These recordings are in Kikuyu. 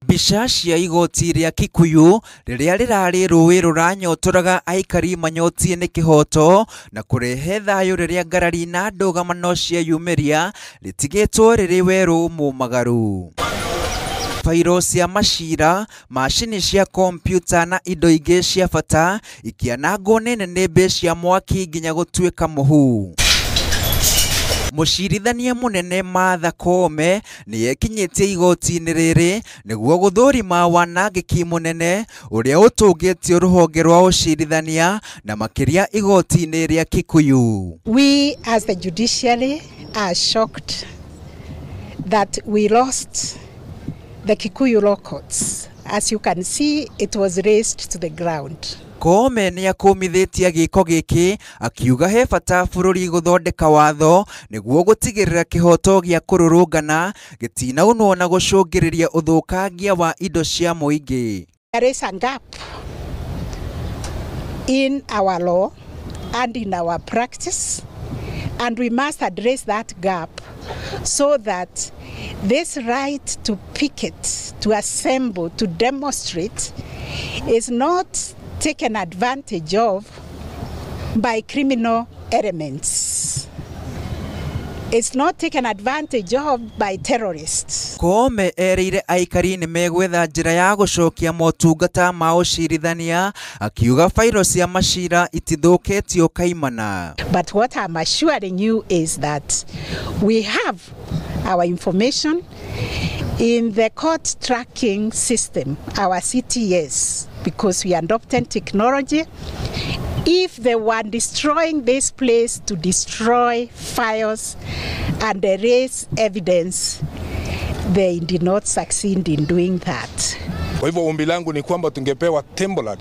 Mbica cia igoti rĩa Kikuyu rĩrĩa rĩrarĩ rũĩ rũranyotoraga aikari manyotie nĩ kĩhoto na kũrehe thayũ rĩrĩa ngarari na ndũgamano cieyumĩria rĩtigĩtwo rĩrĩ werũ mũmagaru. Bairo cia macira, macini cia kompiuta na indo ingĩ cia bata ikĩanangwo nĩ nĩnĩmbĩ cia mwaki nginya gũtuĩka mũhu. Mũcirithania mũnene Martha Koome nĩekinyĩtie igoti-inĩ rĩrĩ nĩguo gũthũrima wanangĩki mũnene ũrĩa ũtũngĩtio rũhonge rwa ũcirithania na makĩria igoti-inĩ rĩa Kikuyu. We as the judiciary are shocked that we lost the Kikuyu law courts. As you can see, it was razed to the ground. Koome nĩakũmithĩtie gĩko gĩkĩ akiuga he bata bũrũri gũthondeka watho nĩguo gũtigĩrĩra kĩhoto gĩa kũrũrũngana gĩtinaunwo na gũcũngĩrĩria ũthũkangia wa indo cia mũingĩ. There is a gap in our law and in our practice, and we must address that gap so that this right to picket, to assemble, to demonstrate is not taken advantage of by criminal elements. It's not taken advantage of by terrorists. Koome erĩire aikari nĩ megwetha njĩra ya gũcokia motungata ma ũcirithania akiuga bairo cia macira itithũkĩtio kaimana. But what I'm assuring you is that we have our information in the court tracking system, our CTS, because we adopted technology. If they were destroying this place to destroy files and erase evidence, they did not succeed in doing that. Kwa hivyo ombi langu ni kwamba tungepewa temporary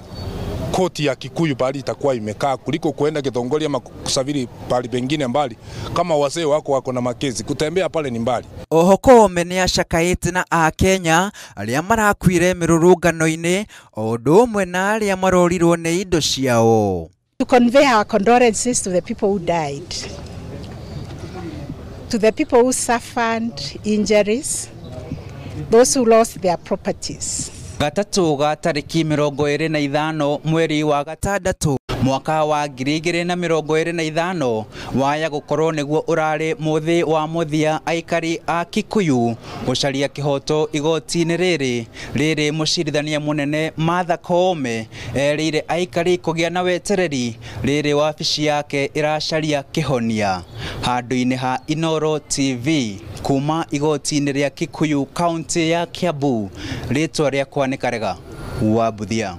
koti ya Kikuyu pahali itakuwa imekaa kuliko kuenda Githongori ama kusafiri pahali pengine mbali. Kama wazee wako wako na makesi, kutembea pale ni mbali. Oho Koome nĩacakaĩte na akenya arĩa marakuire mĩrũrũngano-inĩ o ũndũ ũmwe na arĩa marorirwo nĩ indo ciao. To convey our condolences to the people who died, to the people who suffered injuries, those who lost their properties. Gatatũ ga tarĩki 25 mweri wa gatandatũ mwaka wa 2025 waya gũkorwo nĩguo ũrarĩ mũthĩ wa mũthia aikari a Kikuyu gũcaria kĩhoto igoti-inĩ rĩrĩ rĩrĩ mũcirithania mũnene Martha Koome erĩire aikari kũgĩa na wetereri rĩrĩ wabici yake ĩracaria kĩhonia. Handũ-inĩ ha Inooro TV kuma igoti-inĩ rĩa Kikuyu kaunti ya Kiambu, rĩtwa rĩakwa nĩ Karega wa Mbuthia.